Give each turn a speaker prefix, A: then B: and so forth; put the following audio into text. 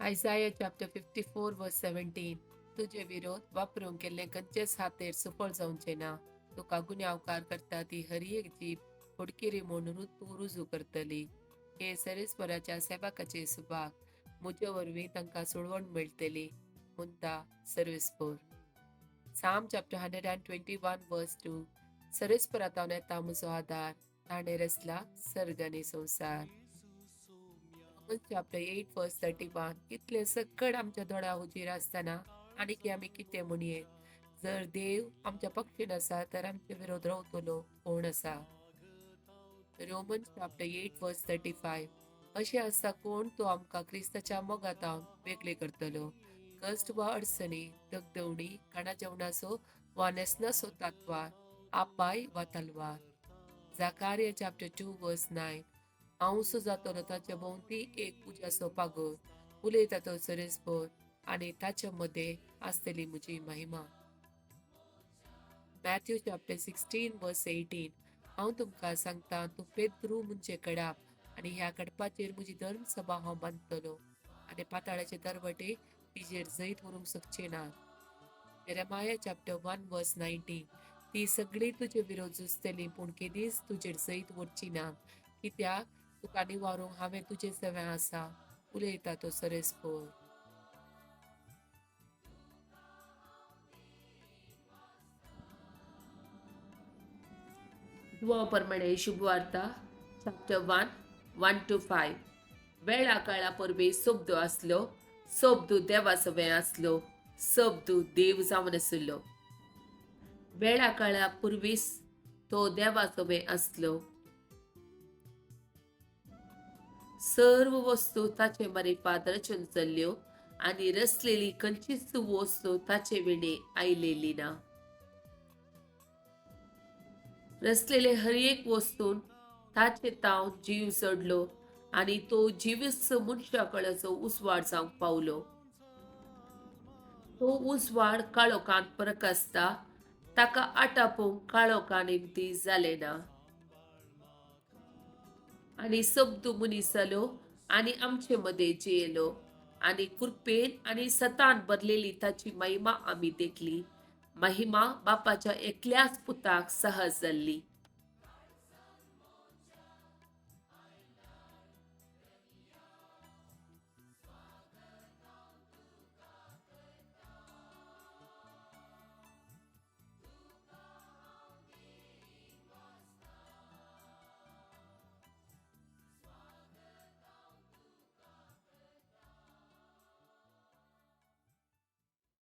A: Isaiah chapter 54 verse 17. तुजे विरोध वापरूंक केल्लें खंयचेच हातेर सुफळ जावचें ना. तुका गुन्यांवकार करता ती हर एक जीब फडकिरी म्हूण तूं रुजू करतली. हे सरेस्वराच्या सेवकाचे सुभाग, म्हजे वरवीं तांकां सोडवण मेळटली, म्हणटा सर्वेस्पोर. Psalm chapter 121 verse 2. सर्वेस्परातावन येता म्हजो आदार, ताणें रचला सर्ग आनी संवसार. Romans chapter 8 verse 31. इतलें सकड आमच्या दोळ्या हुजीर आसतना आनीक आमी कितें म्हणये? जर देव आमच्या पक्षीन आसा तर आमचे विरोध रावतलो कोण आसा? Romans chapter 8 verse 35. अशें आसता कोण तो आमकां क्रिस्ताच्या मोगातावन वेगळे करतलो? कश्ट वा अडचणी, दगदवणी, खाणा जेवणाचो वा न्हेसणाचो तात्वार, आपाय वा तलवार. Zechariah chapter 2 verse 9. हांव जातलो ताचे भोंवती एक उज्याचो पागोर, उलयता तो सरेस्पोर, आनी ताचे मदें आसतली म्हजी महिमा. Matthew chapter 16 verse 18. हांव तुमकां सांगता, तूं पेद्रू म्हणजे कडाप, आनी ह्या कडपाचेर म्हजी धर्मसभा हांव बांदतलो, आनी पाताळाचे दरवटे तिजेर जैत व्हरूंक शकचे नात. Jeremiah chapter 1 verse 19. ती सगळी तुजे विरोध झुजतली, पूण केदीच तुजेर जैत व्हरची ना, कित्याक तुका निवारूंक हांवें तुजें सवें आसा, उलयता तो सरेस्पोर. दुवा प्रमाणे शुभवार्ता chapter 1 1 to 5. वेळा काळा परबे सोबदो आसलो, सोबदू देवा सवें आसलो, सोबदू देव जावन आशिल्लो. वेळा काळा पुर्वीस तो देवा सवें आसलो. सर्व वस्तू ताचे मारिफात रचून चल्ल्यो आनी रचलेली खंयचीच वस्तू ताचे विणे आयलेली ना. रचलेले हर एक वस्तून ताचे ताव जीव चडलो आनी तो जिवीस मनशा कळाचो उजवाड जावंक पावलो. तो उजवाड काळोखान प्रकासता, ताका आटापूंक काळोखा निमती जालें ना. आनी शब्द मनीस जालो आनी आमचे मदें जियेलो, आनी कृपेन आनी सतान भरलेली ताची महिमा आमी देखली, महिमा बापाच्या एकल्याच पुताक सहज जाल्ली.